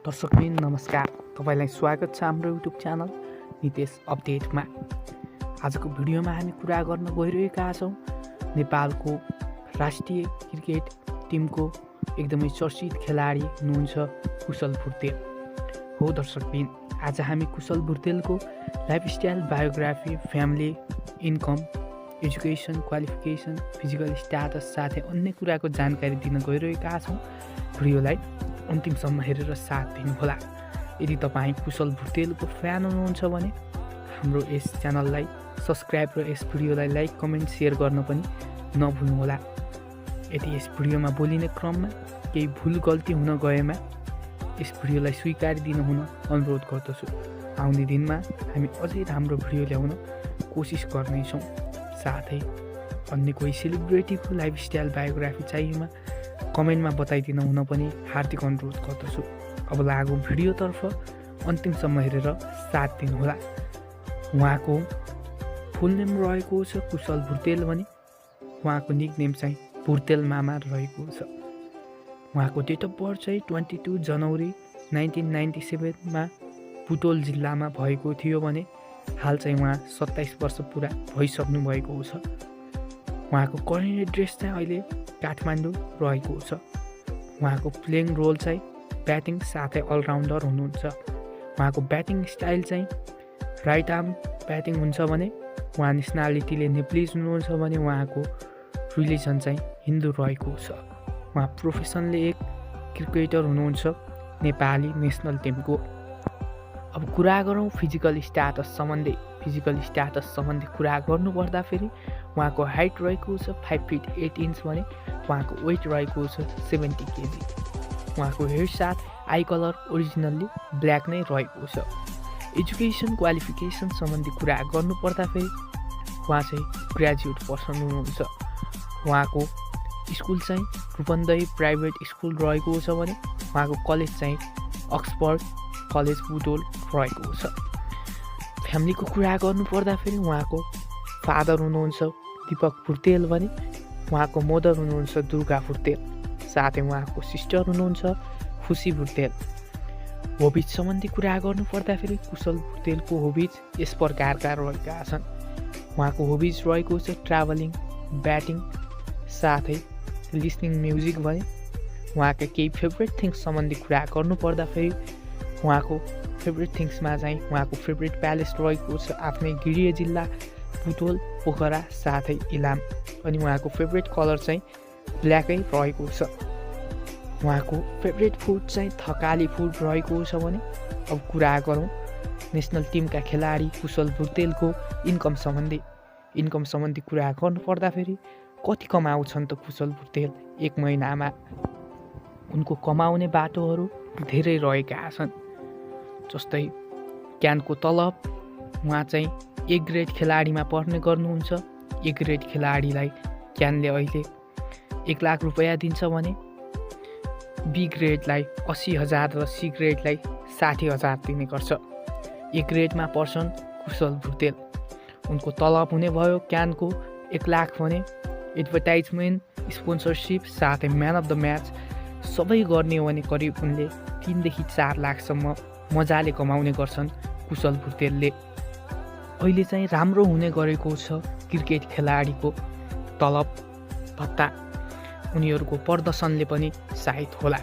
दर्शकबिन नमस्कार, तपाईलाई स्वागत छ हाम्रो युट्युब च्यानल नितेश अपडेटमा। आजको भिडियोमा हामी कुरा गर्न गइरहेका छौँ नेपालको राष्ट्रिय क्रिकेट टिमको एकदमै चर्चित खेलाडी हुनुहुन्छ कुशल भुर्तेल। हो दर्शकबिन, आज हामी कुशल भुर्तेलको lifestyle, biography, family, income, education, qualification, physical status साथै अन्य कुराको जानकारी दिन गइरहेका छौँ। भिडियोलाई अन्तिमसम्म हेरेर साथ दिनुहोला। यदि तपाईँ कुशल भुर्तेलको फ्यान हुनुहुन्छ भने हाम्रो यस च्यानललाई सब्सक्राइब र यस भिडियोलाई लाइक, कमेन्ट, सेयर गर्न पनि नभुल्नुहोला। यदि यस भिडियोमा बोलिने क्रममा केही भुल गल्ती हुन गएमा यस भिडियोलाई स्वीकार दिनु हुन अनुरोध गर्दछु। आउने दिनमा हामी अझै राम्रो भिडियो ल्याउन कोसिस गर्नेछौँ। साथै अन्य कोही सेलिब्रेटीको लाइफस्टाइल, बायोग्राफी चाहिएमा कमेन्टमा बताइदिनु हुन पनि हार्दिक अनुरोध गर्दछु। अब लागौँ भिडियोतर्फ, अन्तिमसम्म हेरेर साथ दिनुहोला। उहाँको फुल नेम रहेको छ कुशल भुर्तेल भने उहाँको निकनेम चाहिँ भुर्तेल मामा रहेको छ। उहाँको डेट अफ बर्थ चाहिँ 22 जनवरी 1997मा बुटोल जिल्लामा भएको थियो भने हाल चाहिँ उहाँ 27 वर्ष पुरा भइसक्नु भएको छ। उहाँको करेन्ट एड्रेस चाहिँ अहिले काठमाडौँ रहेको छ। उहाँको प्लेइङ रोल चाहिँ ब्याटिङ साथै अलराउन्डर हुनुहुन्छ। उहाँको ब्याटिङ स्टाइल चाहिँ राइट आर्म ब्याटिङ हुन्छ भने उहाँ नेसनालिटीले नेप्लिज हुनुहुन्छ भने उहाँको रिलिजन चाहिँ हिन्दू रहेको छ। उहाँ प्रोफेसनले एक क्रिकेटर हुनुहुन्छ नेपाली नेसनल टिमको। अब कुरा गरौँ फिजिकल स्ट्याटस सम्बन्धी कुरा गर्नुपर्दा फेरि उहाँको हाइट रहेको छ 5 फिट 8 इन्च भने उहाँको वेट रहेको छ 70 केजी। उहाँको हेयर साथ आई कलर ओरिजिनल्ली ब्ल्याक नै रहेको छ। एजुकेसन, क्वालिफिकेसन सम्बन्धी कुरा गर्नुपर्दा फेरि उहाँ चाहिँ ग्रेजुएट पर्सन हुनुहुन्छ। उहाँको स्कुल चाहिँ रूपन्देही प्राइभेट स्कुल रहेको छ भने उहाँको कलेज चाहिँ अक्सफोर्ड कलेज बुटोल रहेको छ। फ्यामिलीको कुरा गर्नुपर्दा फेरि उहाँको फादर हुनुहुन्छ दीपक भुर्तेल भने उहाँको मदर हुनुहुन्छ दुर्गा भुर्तेल, साथै उहाँको सिस्टर हुनुहुन्छ खुसी भुर्तेल। हबिज सम्बन्धी कुरा गर्नुपर्दा फेरि कुशल भुर्तेलको हबिज यस प्रकारका रहेका छन्। उहाँको हबिज रहेको छ ट्राभलिङ, ब्याटिङ साथै लिसनिङ म्युजिक भने उहाँका केही फेभरेट थिङ्स सम्बन्धी कुरा गर्नुपर्दा फेरि उहाँको फेभरेट थिङ्समा चाहिँ उहाँको फेभरेट प्यालेस रहेको छ आफ्नै गिरिय जिल्ला बुटोल, पोखरा साथै इलाम। अनि उहाँको फेभरेट कलर चाहिँ ब्ल्याकै रहेको छ। उहाँको फेभरेट फुड चाहिँ थकाली फुड रहेको छ भने अब कुरा गरौँ नेसनल टिमका खेलाडी कुशल भुर्तेलको इन्कम सम्बन्धी कुरा गर्नुपर्दा फेरि कति कमाउँछन् त कुशल भुर्तेल एक महिनामा। उनको कमाउने बाटोहरू धेरै रहेका छन्। जस्तै क्यानको तलब उहाँ चाहिँ ए ग्रेड खेलाडीमा पर्ने गर्नुहुन्छ। ए ग्रेड खेलाडीलाई क्यानले अहिले 1 लाख रुपियाँ दिन्छ भने बी ग्रेडलाई 80,000 र सी ग्रेडलाई 60,000 दिने गर्छ। ए ग्रेडमा पर्छन् कुशल भुर्तेल। उनको तलब हुने भयो क्यानको 1 लाख भने एडभर्टाइजमेन्ट, स्पोन्सरसिप साथै म्यान अफ द म्याच सबै गर्ने हो भने करिब उनले 3 देखि 4 लाखसम्म मजाले कमाउने गर्छन् कुशल भुर्तेलले। अहिले चाहिँ राम्रो हुने गरेको छ क्रिकेट खेलाडीको तलब भत्ता। उनीहरूको प्रदर्शनले पनि सायद होला।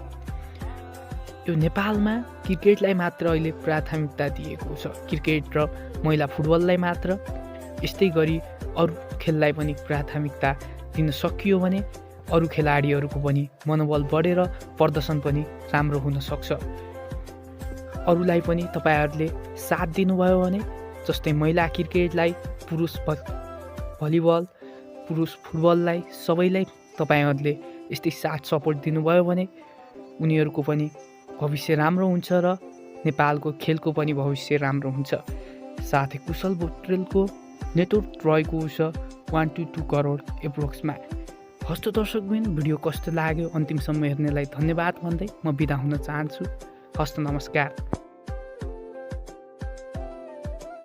यो नेपालमा क्रिकेटलाई मात्र अहिले प्राथमिकता दिएको छ, क्रिकेट र महिला फुटबललाई मात्र। यस्तै गरी अरू खेललाई पनि प्राथमिकता दिन सकियो भने अरू खेलाडीहरूको पनि मनोबल बढेर प्रदर्शन पनि राम्रो हुन सक्छ। अरूलाई पनि तपाईहरूले साथ दिनुभयो भने जस्तै महिला क्रिकेटलाई, पुरुष भलिबल, पुरुष फुटबललाई सबैलाई तपाईहरूले यस्तै साथ सपोर्ट दिनुभयो भने उनीहरूको पनि भविष्य राम्रो हुन्छ र नेपालको खेलको पनि भविष्य राम्रो हुन्छ। साथै कुशल भुर्तेलको नेटवर्थ रहेको छ 1 to 2 करोड एप्रोक्समा। हस्त दर्शकबिन, भिडियो कस्तो लाग्यो अन्तिमसम्म हेर्नेलाई धन्यवाद भन्दै म बिदा हुन चाहन्छु। हस्त नमस्कार।